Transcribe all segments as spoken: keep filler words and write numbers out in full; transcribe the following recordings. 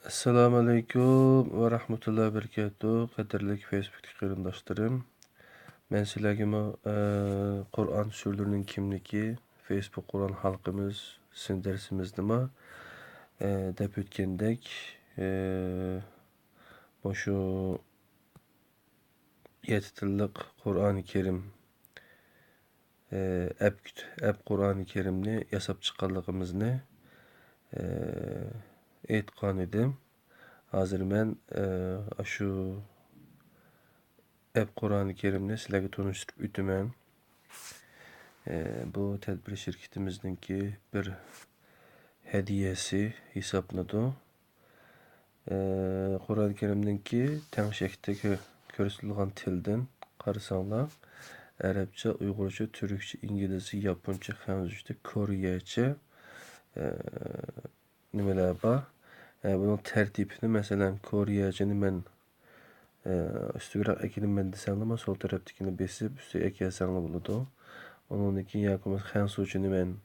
ئەسسالامۇئەلەيكۇم ۋە رەھمەتۇللاھى ۋە بەرىكاتۇھ. قەدىرلىك فېيسبۇكتىكى قېرىنداشلىرىم، مەن سىلەرگىمۇ، ئە، قۇرئان سۈرىلىرىنىڭ كىملىكى فېيسبۇك قۇرئان ھالقىمىز سىن دەرسىمىزدىمۇ، ئە، دەپ ئۆتكەندەك، ئە، مۇشۇ يەتتە تىللىق قۇرئانى كەرىم، ئە، ئەپ، ئەپ قۇرئانى كەرىمنى ياساپ چىققانلىقىمىزنى، ئە، ئېيتقان ئىدىم. ھازىر مەن، ئە، ئاشۇ ئەپ قۇرئانى كەرىمنى سىلەرگە تونۇشتۇرۇپ ئۆتىمەن. ئە، بۇ تەدبىر شىركىتىمىزنىڭكى بىر ھەدىيەسى ھېسابلىنىدۇ. ئە، قۇرئان كەرىمنىڭكى تەڭشەكتە كۆ-، كۆرسىتىلغان تىلدىن قارىساڭلار، ئەرەبچە، ئۇيغۇرچە، تۈركچە، ئىنگلىزچە، ياپونچە، خەنزۇچە، كورېيەچە، ئە، نېمىلەر بار. ئە، بۇنىڭ تەرتىپىنى، مەسىلەن، كورېيەچىنى مەن ئە، ئۈستىگىرەك ئەكېلىمەن دېسەڭلارمۇ، سول تەرەپتىكىنى بېسىپ، ئۈستىگە ئەكەلسەڭلار بولىدۇ. ئۇنىڭدىن كېيىن ياكى بولمىسا خەنزۇچىنى مەن،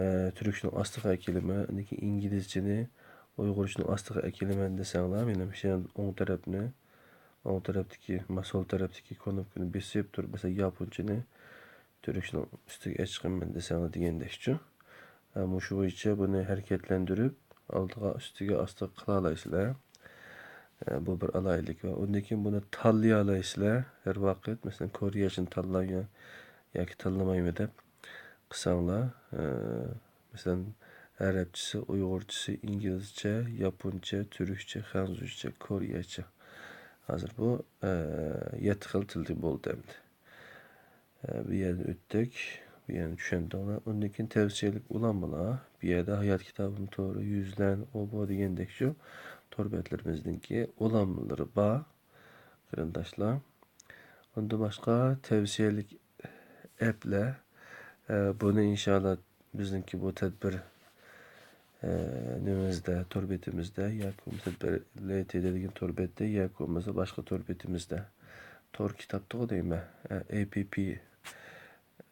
ئە، تۈركچىنىڭ ئاستىغا ئەكېلىمەن، ئاندىن كېيىن ئىنگلىزچىنى ئۇيغۇرچىنىڭ ئاستىغا ئەكېلىمەن دېسەڭلار، مېنىڭ مۇشۇ ئوڭ تەرەپنى، ئوڭ تەرەپتىكى، ما-، سول تەرەپتىكى كۇنۇپكىنى بېسىپ تۇرۇپ، مەسىلەن، ياپونچىنى تۈركچىنىڭ ئۈستىگە ئەچىقىمەن دېسەڭلار دېگەندەكچۇ. ئە، مۇشۇ بويىچە بۇنى ھەرىكەتلەندۈرۈپ، ئالدىغا، ئۈستىگە، ئاستىغا قىلالايسىلەر. ئە، بۇ بىر ئالاھىدىلىك بار. ئۇندىن كېيىن بۇنى تاللىيالايسىلەر. ھەر ۋاقىت، مەسىلەن، كورېيەچىنى تاللايمەن ياكى تاللىمايمەن دەپ قىلساڭلار، ئە، مەسىلەن، ئەرەبچىسى، ئۇيغۇرچىسى، ئىنگلىزچە، ياپونچە، تۈركچە، خەنزۇچە، كورېيەچە. ھازىر بۇ، ئە، يەتتە خىل تىلدىن بولدى ئەمدى. ئە، بۇ يەردىن ئۆتتۇق، بۇ يەرنى چۈشەندىڭلار. ئۇندىن كېيىن تەۋسىيەلىك ئۇلانمىلار. بۇ يەردە ھايات كىتابىم تورى، يۈزلەن، ئوبو دېگەندەكچۇ تور بەتلىرىمىزنىڭكى ئۇلانمىلىرى بار، قېرىنداشلار. ئۇندىن باشقا تەۋسىيەلىك ئەپلەر. ئە، بۇنى ئىنشاللا بىزنىڭكى بۇ تەدبىر، ئە، نېمىمىزدە، تور بېتىمىزدە ياكى بولمىسا بىر لې تې دې دېگەن تور بەتتە ياكى بولمىسا باشقا تور بېتىمىزدە، تور كىتابتىغۇ دەيمەن، ئە، ئەي پى پى،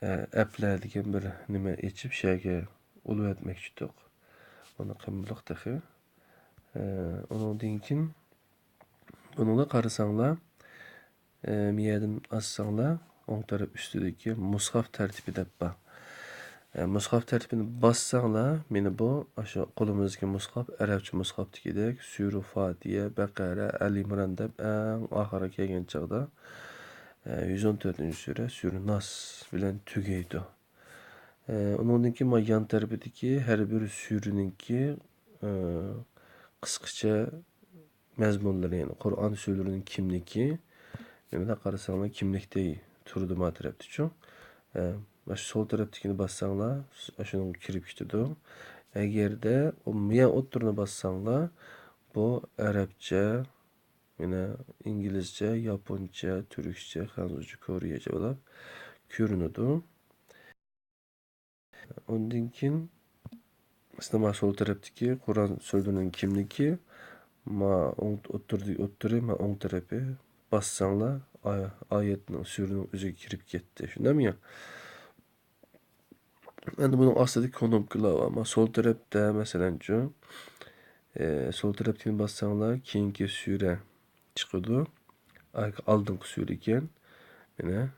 ئە، ئەپلەر دېگەن بىر نېمە ئېچىپ، شۇ يەرگە ئۇلىۋەتمەكچىدۇق. ئۇنى قىلمىدۇق تېخى. ئە، ئۇنىڭدىن كېيىن بۇنىڭغا قارىساڭلار، ئە، مىيەدىن ئاچساڭلار، ئوڭ تەرەپ ئۈستىدىكى مۇسھاف تەرتىپى دەپ بار. ئە، مۇسھاف تەرتىپىنى باسساڭلار، مانا بۇ، ئاشۇ قولىمىزدىكى مۇسھاف، ئەرەبچە مۇسھافتىكىدەك، سۈرە فاتىھە، بەقەرە، ئەل ئىمران دەپ ئەڭ ئاخىرىغا كەلگەن چاغدا، ئە، يۈز ئون تۆتىنچى سۈرە، سۈرە ناس بىلەن تۈگەيدۇ. ئە، ئۇنىڭدىن كېيىن مانا يان تەرىپىدىكى ھەر بىر سۈرىنىڭكى، ئە، قىسقىچە مەزمۇنلىرى، يەنى قۇرئان سۈرىلىرىنىڭ كىملىكى، مانا قارىساڭلار كىملىكتەك تۇرىدۇ ما تەرەپتىچۇ. ئە، مانا شۇ سول تەرەپتىكىنى باسساڭلار، شۇنىڭغا كىرىپ كېتىدۇ. ئەگەردە ئۇ مىيە ئوتتۇرىنى باسساڭلار، بۇ ئەرەبچە، يەنە ئىنگلىزچە، ياپونچە، تۈركچە، خەنزۇچە، كورېيەچە بولۇپ كۆرۈنىدۇ. ئۇندىن كېيىن، مانا سول تەرەپتىكى قۇرئان سۈرىلىرىنىڭ كىملىكى، ما ئوڭ ئوتتۇرىدىكى ئوتتۇرى، ما ئوڭ تەرىپى باسساڭلار، ئا-، ئايەتنىڭ، سۈرىنىڭ ئۆزىگە كىرىپ كەتتى. شۇنداقمۇ يا؟ ئەمدى بۇنىڭ ئاستىدا كۇنۇپكىلار بار. ما سول تەرەپتە، مەسىلەنچۇ، ئە، سول تەرەپتىكىنى باسساڭلار، كېيىنكى سۈرە چىقىدۇ. ئا-، ئالدىنقى سۈرە ئىكەن. مانا،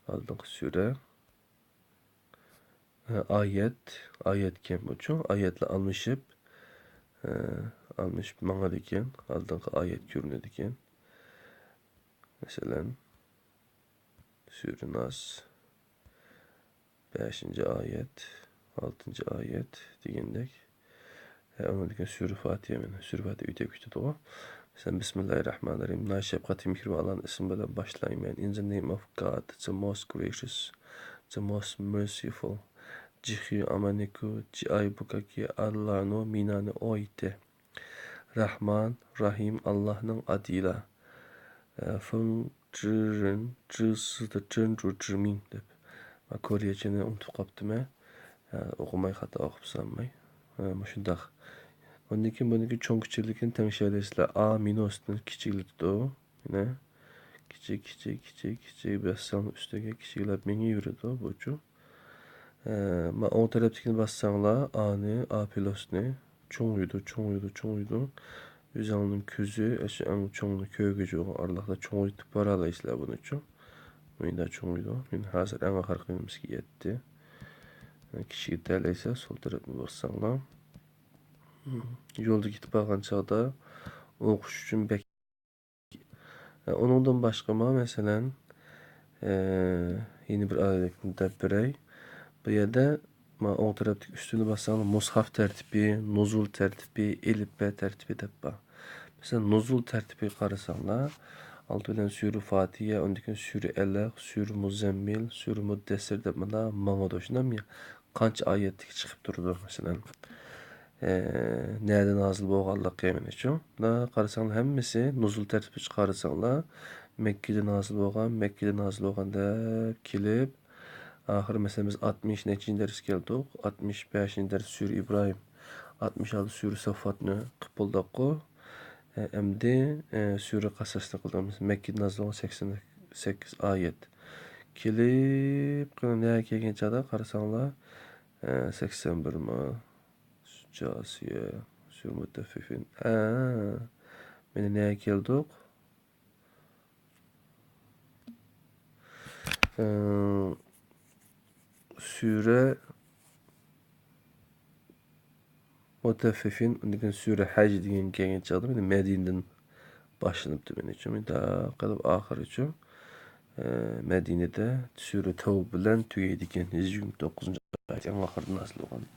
ئالدىنقى سۈرە. ئايەت، ئايەتكەن بۇچۇ. ئايەتلەر ئالمىشىپ، ئالمىشىپ ماڭىدىكەن. ئالدىنقى ئايەت كۆرۈنىدىكەن. مەسىلەن، سۈرە ناس، بەشىنچى ئايەت، ئالتىنچى ئايەت دېگەندەك. ھە، ئۇنىڭدىن كېيىن سۈرە فاتىھە، مانا، سۈرە فاتىھە ئۆتۈپ كېتىدىغۇ. مەسىلەن، بىسمىللاھىررەھمانىررەھىم. ناھايىتى شەپقەتلىك مېھرىبان ئاللانىڭ ئىسمى بىلەن باشلايمەن. In the name of God, the most gracious, the most merciful. جىخيۇ ئامانىكۇ جىئاي بۇكاكى ئاللانو مىنانى ئويتى. رەھمان، رەھىم، ئاللاھنىڭ ئاتىلا. فېڭ جىرىن جىسىدا جىنجۇ جىمىڭ دەپ. كورېيەچىنى ئۇنتۇپ قاپتىمەن. ئوقۇماي خاتا ئوقۇپ سالماي. مۇشۇنداق. ئۇندىن كېيىن بۇنىڭكى چوڭ كىچىكلىكىنى تەڭشەيلى سىلەر. ئا مىنۇستىن كىچىكلىتىدۇ. مانا. كىچىك، كىچىك، كىچىك، كىچىك. باسساڭ ئۈستىگە كىچىكلەپ مېڭىۋېرىدۇ بۇچۇ. ئە، ما-، ئوڭ تەرەپتىكىنى باسساڭلار، ئانى، ئا پلۇسنى، چوڭىيىدۇ، چوڭىيىدۇ، چوڭىيىدۇ. ئۆزۈڭنىڭ كۆزى ئاشۇ ئەڭ چوڭنى كۆرگۈچە بولغان ئارىلىقتا چوڭىيتىپ بارالايسىلەر بۇنىچۇ. مۇنداق چوڭىيىدۇ. مەن ھازىر ئەڭ ئاخىرقى نېمىسىگە يەتتى. كىچىكىتەلەيسىلەر، سول تەرەپنى باسساڭلار. يولدا كېتىپ بارغان چاغدا ئوقۇش ئۈچۈن بەك ئۇنىڭدىن باشقىمۇ، مەسىلەن، ئە، يەنە بىر ئايەتنى دەپ بېرەي. بۇ يەردە مانا ئوڭ تەرەپتىكى ئۈستىنى باسساڭلار، مۇسھاف تەرتىپى، نۇزۇل تەرتىپى، ئېلىپبە تەرتىپى دەپ بار. مەسىلەن، نۇزۇل تەرتىپىگە قارىساڭلار، ئالدى بىلەن سۈرە فاتىھە، ئۇندىن كېيىن سۈرە ئەلەق، سۈرە مۇزەممىل، سۈرە مۇددەسسىر دەپ مانا ماڭىدۇ، شۇنداقمۇ؟ قانچە ئايەتتىكى چىقىپ تۇرىدۇ، مەسىلەن. ئە، نەدە نازىل بولغانلىقى مېنىچۇ. مۇنداق قارىساڭلار، ھەممىسى نۇزۇل تەرتىپىگە قارىساڭلار، مەككىدە نازىل بولغان، مەككىدە نازىل بولغان دەپ كېلىپ، ئاخىرى، مەسىلەن، بىز ئاتمىش نەچچىنچى دەرسكە كەلدۇق. ئاتمىش بەشىنچى دەرس سۈرە ئىبراھىم، ئاتمىش ئالتە سۈرە ساففاتنى قىلىپ بولدۇققۇ. ئە، ئەمدى، ئە، سۈرە قەسەسنى قىلدۇق. مەككىدە نازىل بولغان سەكسەن سەككىز ئايەت. كېلىپ، قېنى، نەگە كەلگەن چاغدا قارىساڭلار، ئە، سەكسەن بىرمۇ؟ جاسىيە، سۈرە مۇتەففىفىن. ئە، مانا نەگە كەلدۇق؟ ئە، سۈرە مۇتەففىفىن، ئۇندىن كېيىن سۈرە ھەج دېگەن كەلگەن چاغدا، مانا مەدىنىدىن باشلىنىپتۇ، مېنىڭچە، مۇنداق قىلىپ ئاخىرىچۇ. ئە، مەدىنىدە سۈرە تەۋبە بىلەن تۈگەيدىكەن. يۈز يىگىرمە توققۇزىنچى ئايەت ئەڭ ئاخىرىدا نازىل بولغان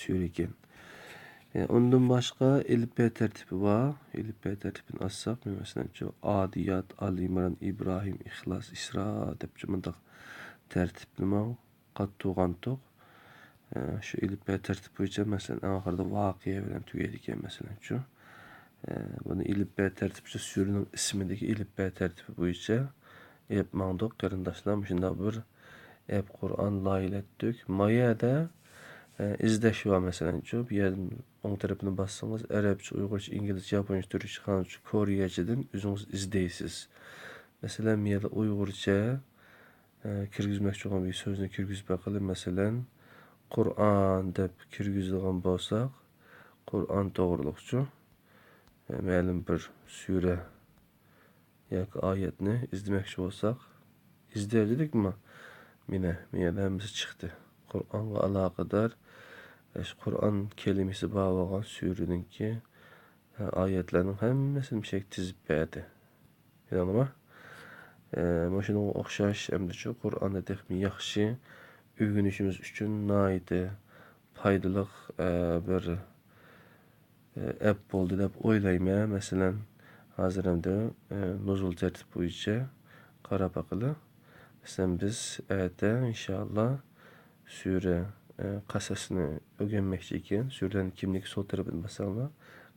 سۈرە ئىكەن. ئە، ئۇندىن باشقا ئېلىپبە تەرتىپى بار. ئېلىپبە تەرتىپىنى ئالساق، مەسىلەنچۇ، ئادىيات، ئالى ئىمران، ئىبراھىم، ئىخلاس، ئىسرا دەپچۇ مۇنداق تەرتىپنىمۇ قاتتۇغانتۇق. ئە، شۇ ئېلىپبە تەرتىپى بويىچە، مەسىلەن، ئەڭ ئاخىرىدا ۋەقىئە بىلەن تۈگەيدىكەن، مەسىلەنچۇ. ئە، بۇنى ئېلىپبە تەرتىپىچە سۈرىنىڭ ئىسمىدىكى ئېلىپبە تەرتىپى بويىچە ئېلىپ ماڭدۇق، قېرىنداشلار. مۇشۇنداق بىر ئەپ قۇرئان لايىھەلەتتۇق. ما يەردە، ئە، ئىزدەش بار، مەسىلەنچۇ. بۇ يەردىن ئوڭ تەرەپنى باسسىڭىز، ئەرەبچە، ئۇيغۇرچە، ئىنگلىزچە، ياپونچە، تۈركچە، خەنزۇچە، كورېيەچىدىن ئۆزىڭىز ئىزدەيسىز. مەسىلەن، بۇ يەردە ئۇيغۇرچە، ئە، كىرگۈزمەكچى بولغان بىر سۆزنى كىرگۈزۈپ بېقىلى. مەسىلەن، قۇرئان دەپ كىرگۈزىدىغان بولساق، قۇرئان توغرۇلۇقچۇ، ئە، مەلۇم بىر سۈرە ياكى ئايەتنى ئىزدىمەكچى بولساق، ئىزدەۋاتىدۇقمۇ؟ مانا، مانا يەردە ھەممىسى چىقتى. قۇرئانغا ئالاقىدار، ئە، شۇ قۇرئان كەلىمىسى بار بولغان سۈرىنىڭكى، ئە، ئايەتلەرنىڭ ھەممىسىنى مۇشۇ يەرگە تىزىپ بەردى. بىلدىڭلارمۇ؟ ئە، مۇشۇنىڭغا ئوخشاش ئەمدىچۇ قۇرئاننى تېخىمۇ ياخشى ئۆگىنىشىمىز ئۈچۈن ناھايىتى پايدىلىق، ئە، بىر، ئە، ئەپ بولدى دەپ ئويلايمەن. مەسىلەن، ھازىر ئەمدى، ئە، نۇزۇل تەرتىپى بويىچە قاراپ باقىلى. مەسىلەن، بىز ئەتە ئىنشائاللا سۈرە، ئە، قەسەسنى ئۆگەنمەكچى ئىكەن. سۈرىلەرنىڭ كىملىكى سول تەرىپىنى باسساڭلار،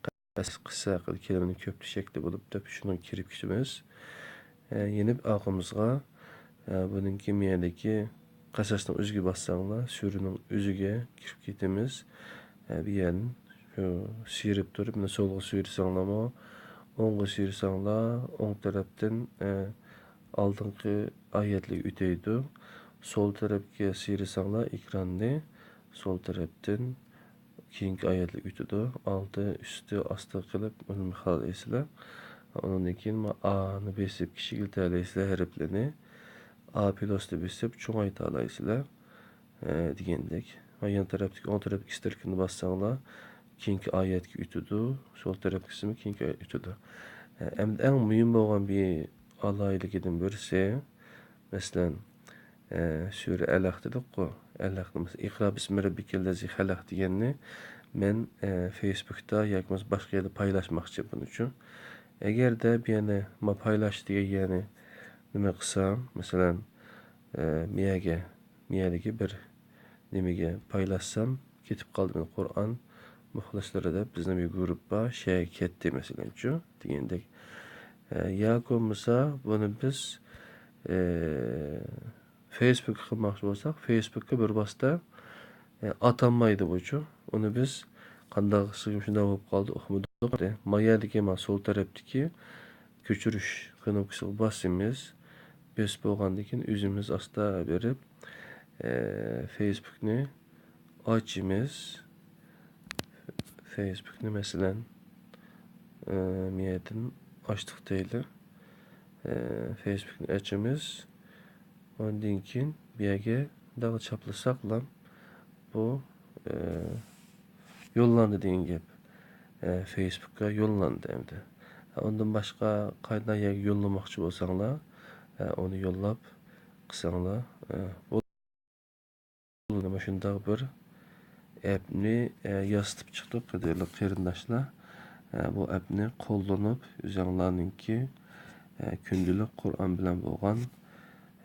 قەسەس قىسسە ھەققىدە كەلىمىنىڭ كۆپلۈك شەكلى بولۇپ دەپ شۇنىڭغا كىرىپ كېتىمىز. ئە، يەنە ئارقىمىزغا، ئە، بۇنىڭكى مەيەدىكى قەسەسنىڭ ئۆزىگە باسساڭلار، سۈرىنىڭ ئۆزىگە كىرىپ كېتىمىز. ئە، بۇ يەردىن شۇ سىيرىپ تۇرۇپ، مانا سولغا سىيرىساڭلارمۇ، ئوڭغا سىيرىساڭلار، ئوڭ تەرەپتىن، ئە، ئالدىنقى ئايەتلىك ئۆتەيدۇ. سول تەرەپكە سىيرىساڭلار ئېكراننى، سول تەرەپتىن كېيىنكى ئايەتلىك ئۆتىدۇ. ئالدى، ئۈستى، ئاستى قىلىپ ئۇنى خالايسىلەر. ئۇنىڭدىن كېيىن ما ئانى بېسىپ كىچىكلىتەلەيسىلەر ھەرپلىرىنى. ئا پلۇسنى بېسىپ چوڭايتالايسىلەر، ئە، دېگەندەك. ۋە يان تەرەپتىكى، ئوڭ تەرەپتىكى ئىستىركىنى باسساڭلار، كېيىنكى ئايەتكە ئۆتىدۇ. سول تەرەپكىسىمۇ كېيىنكى ئايەتكە ئۆتىدۇ. ئە، ئەمدى ئەڭ مۇھىم بولغان بىر ئالاھىدىلىكىدىن بىرسى، مەسىلەن، ئە، سۈرە ئەلەق دېدۇققۇ. ئەلەقنى، مەسىلەن، ئىقرا بىسمى رەببىكەللەزى خەلەق دېگەننى مەن، ئە، فېيسبۇكتا ياكى بولمىسا باشقا يەردە پايلاشماقچى بۇنىڭ ئۈچۈن. ئەگەردە بۇ يەرنى ما پايلاش دېگەن يەرنى نېمە قىلسام، مەسىلەن، ئە، مىيەگە، مىيەدىكى بىر نېمىگە پايلاشسام، كېتىپ قالدى مېنىڭ قۇرئان مۇخلىسلىرى دەپ بىزنىڭ بىر گۇرۇپپا شەيگە كەتتى، مەسىلەنچۇ، دېگەندەك. ئە، ياكى بولمىسا بۇنى بىز، ئە، فېيسبۇكقا قىلماقچى بولساق، فېيسبۇكقا بىر ۋاسىتە، ئە، ئاتالمايدۇ بۇچۇ. ئۇنى بىز قانداق قىلساق شۇنداق بولۇپ قالدى، ئۇقمىدۇق. ما يەردىكى، ما سول تەرەپتىكى كۆچۈرۈش كنوپكىسىغا باسىمىز. بېسىپ بولغاندىن كېيىن ئۆزىمىز ئاستا بېرىپ، ئە، فېيسبۇكنى ئاچىمىز. فېيسبۇكنى مەسىلەن، ئە، مۇيەردىن ئاچتۇق دەيلى. ئە، فېيسبۇكنى ئاچىمىز. ئاندىن كېيىن بۇ يەرگە داغ چاپلىساقلا، بۇ، ئە، يوللاندى دېگەن گەپ. ئە، فېيسبۇكقا يوللاندى ئەمدى. ئۇندىن باشقا قايدا يەرگە يوللىماقچى بولساڭلار، ئە، ئۇنى يوللاپ قىلساڭلار، ئە، بۇ مۇشۇنداق بىر ئەپنى، ئە، ياسىتىپ چىقتۇق، قەدىرلىك قېرىنداشلار. ئە، بۇ ئەپنى قوللىنىپ، ئۆزۈڭلارنىڭكى، ئە، كۈندىلىك قۇرئان بىلەن بولغان،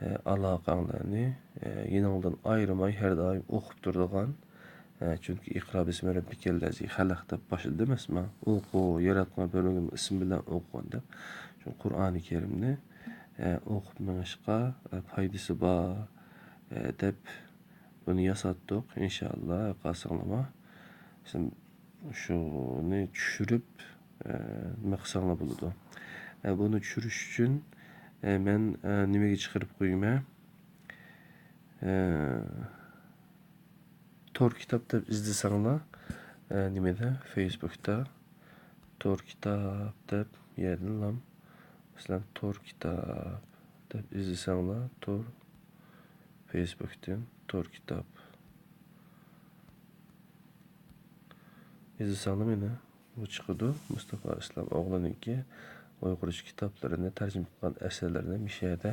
ئە، ئالاقەڭلارنى، ئە، يېنىڭدىن ئايرىماي، ھەر دائىم ئوقۇپ تۇرىدىغان، ئە، چۈنكى «ئىقرا بىسمى رەببىكەللەزى خەلەق» دەپ باشلىدى ئەمەسمۇ؟ ئوقۇ، ياراتقان پەرۋەردىگىرىمنىڭ ئىسمى بىلەن ئوقۇغىن دەپ. شۇ قۇرئانى كەرىمنى، ئە، ئوقۇپ مېڭىشقا، ئە، پايدىسى بار، ئە، دەپ بۇنى ياساتتۇق. ئىنشائاللا، قالساڭلارما، سىز شۇنى چۈشۈرۈپ، ئە، نېمە قىلساڭلار بولىدۇ. ئە، بۇنى چۈشۈرۈش ئۈچۈن، ئە، مەن، ئە، نېمىگە چىقىرىپ قويىمەن؟ ئە، تور كىتاب دەپ ئىزدىسەڭلار، ئە، نېمىدە، فېيسبۇكتا تور كىتاب دەپ يەردىنلا، مەسىلەن، تور كىتاب دەپ ئىزدىسەڭلار، تور، فېيسبۇكتىن تور كىتاب ئىزدىسەڭلار مېنى بۇ چىقىدۇ. مۇستافا ئىسلام ئوغلىنىڭكى ئۇيغۇرچە كىتابلىرىنى، تەرجىمە قىلغان ئەسەرلىرىنى مىشەدە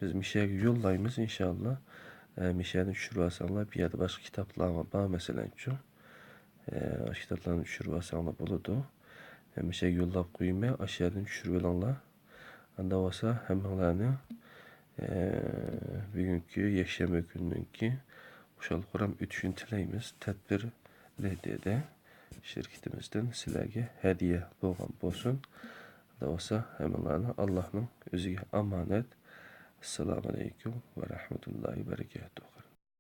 بىز مىشەگە يوللايمىز، ئىنشاللا. ئە، مىشەنى چۈشۈرۈۋالساڭلار، بۇ يەردە باشقا كىتابلار بار، مەسىلەنچۇ. ئە، ئاشۇ كىتابلارنى چۈشۈرۈۋالساڭلار بولىدۇ. ئە، مىشەگە يوللاپ قويىمەن، ئاشۇ يەردىن چۈشۈرۈۋېلىڭلار. ئاندا بولسا ھەممىڭلارنى، ئە، بۈگۈنكى يەكشەنبە كۈنىنىڭكى خۇشال-خۇرام ئۆتۈشىنى تىلەيمىز. تەدبىر لىدىدە شىركىتىمىزدىن سىلەرگە ھەدىيە بولغان بولسۇن. دەۋالسا ھەممىڭلارنى ئاللاھنىڭ ئۆزىگە ئامانەت. ئەسسالامۇ ئەلەيكۇم ۋە رەھمەتۇللاھى ۋە بەرىكاتۇھۇ.